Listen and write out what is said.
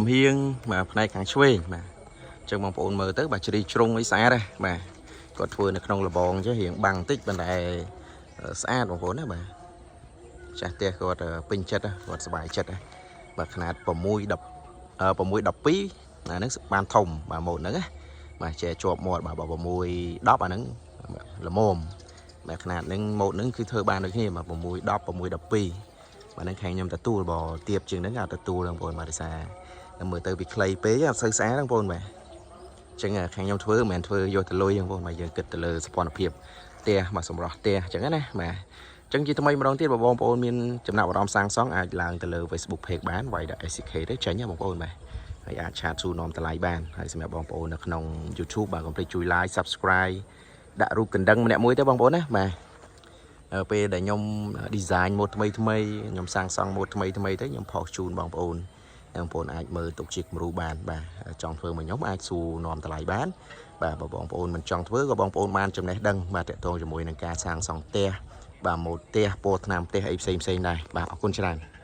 ចំហៀងបាទផ្នែកខាងឆ្វេងបាទអញ្ចឹងបងប្អូនមើលទៅបាទជ្រីជ្រុងអីស្អាតណាបាទគាត់ធ្វើនៅក្នុងលបងអញ្ចឹងរៀងបាំងបន្តិចប៉ុន្តែស្អាតបងប្អូនណាបាទចាស់ផ្ទះគាត់ពេញចិត្តណាគាត់សប្បាយចិត្តណាបាទຂະຫນាត6 10 6 12អាហ្នឹងបានធំបាទម៉ូតហ្នឹងណាបាទចែជាប់មាត់បាទបើ6 10អាហ្នឹងល្មមបាទຂະຫນាតហ្នឹងម៉ូតហ្នឹងគឺធ្វើបានដូចគ្នាបាទ6 10 6 12បាទហ្នឹងខាងខ្ញុំទទួលបើទៀបជាងហ្នឹងអត់ទទួលបងប្អូនបាទដោយសារមើលទៅវាខ្លីពេកអត់សូវស្អាតបងប្អូនបាទអញ្ចឹងខាងខ្ញុំធ្វើមិនមែនធ្វើយកទៅលុយបងប្អូនបាទយើងគិតទៅលើសោភ័ណភាពផ្ទះបាទសម្រស់ផ្ទះអញ្ចឹងណាបាទអញ្ចឹងជាថ្មីម្ដងទៀតបើបងប្អូនមានចំណាប់អារម្មណ៍សាងសង់អាចឡើងទៅលើ Facebook Page បានវាយដល់ SCK ទៅចេញណាបងប្អូនបាទហើយអាច chat សួរនាំតម្លៃបានហើយសម្រាប់បងប្អូននៅក្នុង YouTube បាទកុំភ្លេចជួយ Like Subscribe ដាក់រូបកណ្ដឹងម្នាក់មួយទៅបងប្អូនណាបាទពេលដែលខ្ញុំ design ម៉ូដថ្មីថ្មីខ្ញុំសាងសង់ម៉ូដថ្មីថ្មីទៅខ្ញុំpost ជូនបងប្អូនបងប្អូនអាចមើលទុកជាគំរូបានបាទចង់ធ្វើមកខ្ញុំអាចសួរនាំតម្លៃបានបាទបើបងប្អូនមិនចង់ធ្វើក៏បងប្អូនបានចំណេះដឹងបាទតាក់ទងជាមួយនឹងការសាងសង់ផ្ទះបាទម៉ូដផ្ទះពណ៌ថ្នាំផ្ទះអីផ្សេងផ្សេងដែរបាទអរគុណច្រើន។